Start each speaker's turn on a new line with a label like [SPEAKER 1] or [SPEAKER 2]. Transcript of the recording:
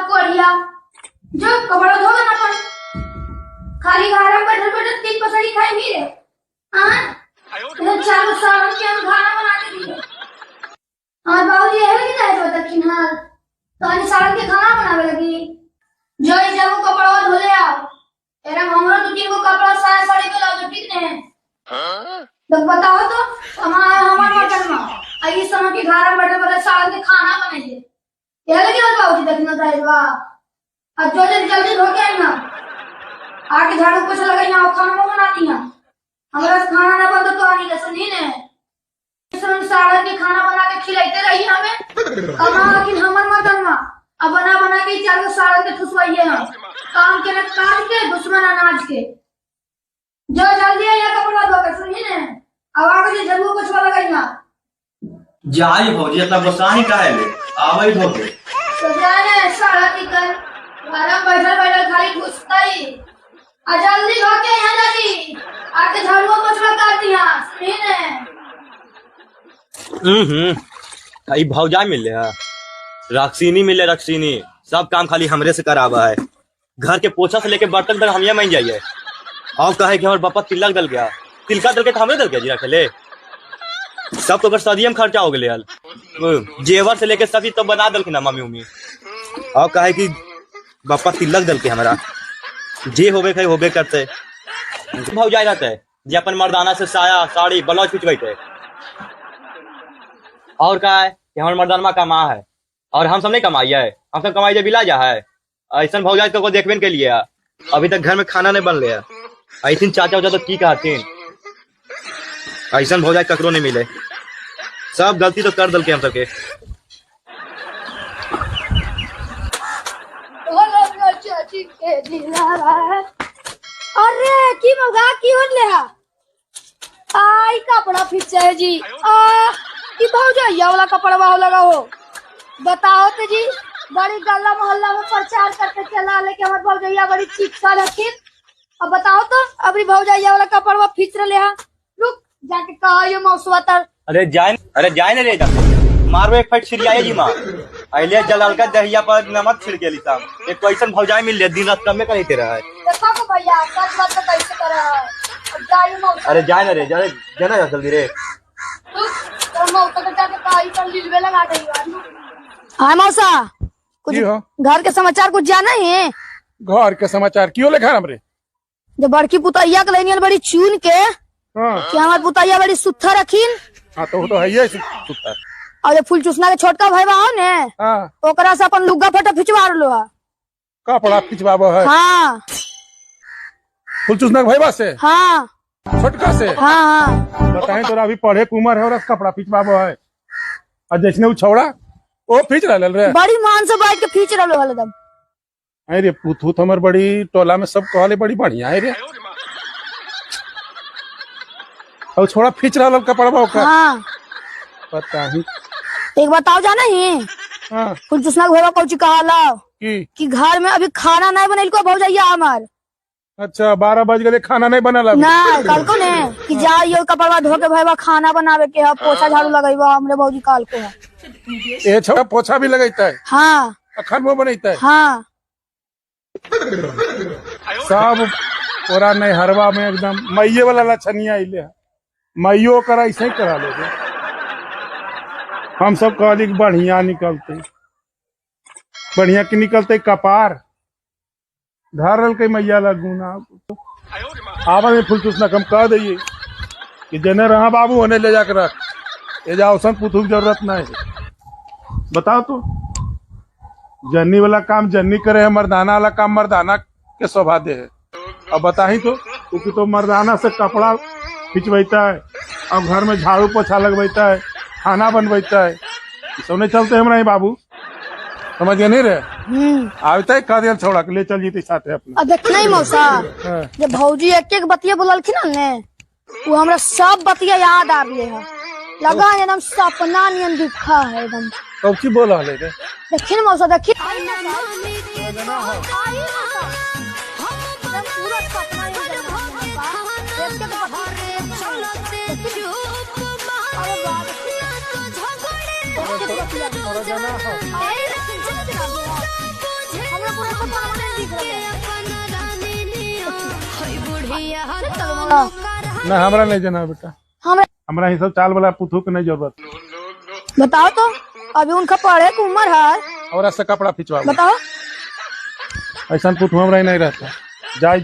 [SPEAKER 1] Korea जो कपड़ा धो ना अपन खाली घर में बैठल बैठल तीन पसड़ी खाई भी रे। हां इधर चारों साल के हम खाना बना के दिए। और बाबूजी है कि नहीं तो दक्षिण हाल तो आज साल के खाना बनावे लगी जो जब वो कपड़ा धो ले आओ एरा हमरो दो तीन को कपड़ा साया साड़ी ब्लाउज ठीक ने। हां तो बताओ तो हमार हमार मटन में आई समय के घर में बैठल बैठल साल के खाना बनाइए ये लगी और बाबूजी दक्षिण दहेजवा अब जो जल्दी जल्दी धो के आई ना आके झाड़ू पोछा लगाई ना खाना बना दिया हमरा से खाना ना बनतो तो आनी के सुनी ने सालन के खाना बना के खिलाते रही हमें कमा लेकिन हमर मदन में अब बना बना के चार गो सालन के ठुसवाइए हम काम के न काज के दुश्मन अनाज के जो जल्दी आइया कपड़ा धो के सुनी ने अब आके जे झाड़ू पोछा लगाई ना
[SPEAKER 2] जाई भौजी इतना गुस्सा ही काहे ले आवई धोके
[SPEAKER 1] तो जाने साला निकल घर में बैठल बैठल खाली ठुसतई आ जल्दी धो के यहाँ जाती आके झाड़ू पोछा कर दिया सुनी ने।
[SPEAKER 2] ई भौजा मिले है रक्सीनी मिले रक्सीनी सब काम खाली हमरे से करावा है। घर के पोछा से लेके बर्तन तक हमिया मान जाइए। और कहे कि हमारे बापा तिलक दल गया तिलका दल के तो हमरे दल गया जीरा खेले सब तो सदियम खर्चा हो गए हल जेवर से लेके सब चीज तो बना दल ना मम्मी उम्मी। और कहे कि बापा तिलक दल के हमारा जे होबे खाई होबे करते भौजाई रहते जे अपन मर्दाना से साया साड़ी ब्लाउज खिंचबैते। और का है कि हमारे मर्दानमा कमा है और हम सब नहीं कमाई है हम सब कमाई बिला जा है। ऐसा भौजाई तो को देखबे के लिए अभी तक घर में खाना नहीं बन रहा। ऐसा चाचा उचा तो की कहतीन ऐसा भौजाई ककरो नहीं मिले सब गलती तो कर दल के हम सबके।
[SPEAKER 1] अरे की मौगा की हो ले हा आई कपड़ा फिचा है जी आ की भौजाइया वाला कपड़ा वाह लगा हो बताओ तो जी बड़ी गला मोहल्ला में प्रचार करके चला लेके हमार भौजाइया बड़ी चिपसा रखिन। अब बताओ तो अभी भौजाइया वाला कपड़ा फिच रहे हा रुक जाके कहो मौसवा तर।
[SPEAKER 2] अरे जाए ना रे मारो एक फट छिड़ियाए जी मां अइले जलाल का दहिया पर नमक छिड़ गेली साहब एक ऐसन भौजाई मिल ले दिन रात कमे करते रहा है।
[SPEAKER 1] देखो को भैया सच बात तो कैसे कर रहा है अब जाई मौसा।
[SPEAKER 2] अरे जाए ना रे जाए जाना जल्दी रे
[SPEAKER 1] रुक तो मौसा के जाके कही पर लीलवे लगा दई। हां मौसा कुछ घर के समाचार कुछ जाना है?
[SPEAKER 3] घर के समाचार क्यों ले घर हमरे
[SPEAKER 1] जो बड़की पुतैया के लेनी बड़ी चुन के। हां कि हमार पुतैया बड़ी सुथर रखिन।
[SPEAKER 3] हां तो है ही सुथर।
[SPEAKER 1] और ये फूल चूसना के छोटका भाई बा ने। हां ओकरा से अपन लुग्गा फटा खिंचवा लो है
[SPEAKER 3] कपड़ा खिंचवाबो है।
[SPEAKER 1] हां
[SPEAKER 3] फूल चूसना के भाई से।
[SPEAKER 1] हां
[SPEAKER 3] छोटका से।
[SPEAKER 1] हां हां
[SPEAKER 3] बताए तोरा अभी पढ़े के उम्र है और कपड़ा खिंचवाबो है और जैसने उ छौड़ा ओ खींच रहल रे
[SPEAKER 1] बड़ी मान से बैठ के खींच रहलो हल एकदम।
[SPEAKER 3] अरे पुथू हमर बड़ी टोला में सब कहले बड़ी बढ़िया है रे और छोड़ा खींच रहल कपड़ा ओकर।
[SPEAKER 1] हां
[SPEAKER 3] पता ही
[SPEAKER 1] एक बताओ जाना ही।
[SPEAKER 3] हां
[SPEAKER 1] फूल चूसना के भैया कौची कहला कि घर में अभी खाना नहीं बनल को भौजाइया हमार।
[SPEAKER 3] अच्छा 12 बज गए खाना नहीं बनल अभी
[SPEAKER 1] ना कल को ने कि जाइयो कपड़वा धो के भैया खाना बनावे के है पोछा झाड़ू लगइबा हमरे भौजी काल को है।
[SPEAKER 3] ए छोड़ा पोछा भी लगैता है।
[SPEAKER 1] हां
[SPEAKER 3] खानबो बनैता है।
[SPEAKER 1] हां
[SPEAKER 3] सब पूरा नैहरवा में एकदम मइये वाला लछनिया अइले है मइयो करा ऐसे ही करा ले। हम सब कहली बढ़िया निकलते बढ़िया की निकलते कपार धरल के मैया लगूना आवा में फूल चूसना कम कह दिए कि जने रहा बाबू होने ले जाकर रख ये जाओ सन पुथू की जरूरत नहीं। बताओ तो जन्नी वाला काम जन्नी करे है मर्दाना वाला काम मर्दाना के शोभा दे है। अब बता ही तो क्योंकि तो मर्दाना से कपड़ा खिंचवाता है अब घर में झाड़ू पोछा लगवाता है खाना बनवाता है सब नहीं चलते हमरा बाबू समझ गए नहीं रे। आवते कह दिया छोड़ा के ले चल जीते साथे अपना।
[SPEAKER 1] अब देख नहीं मौसा जब भौजी एक एक बतिया बोललखिन ने वो हमरा सब बतिया याद आ गए है लगा एकदम सपना नियन दिखा है एकदम।
[SPEAKER 3] कौची बोला ले रे
[SPEAKER 1] देखिन मौसा देखिन पूरा सपना
[SPEAKER 3] थोड़ा जाना है।
[SPEAKER 1] चलो।
[SPEAKER 3] ना, हमरा नहीं जाना बेटा।
[SPEAKER 1] हमरा
[SPEAKER 3] हमरा ही सब चाल वाला पुथू के नहीं जरूरत।
[SPEAKER 1] बताओ तो, अभी उनका पढ़े के उम्र है।
[SPEAKER 3] और से कपड़ा खिंचवा।
[SPEAKER 1] बताओ।
[SPEAKER 3] ऐसा पुथू हमरा ही नहीं रहता, जाए।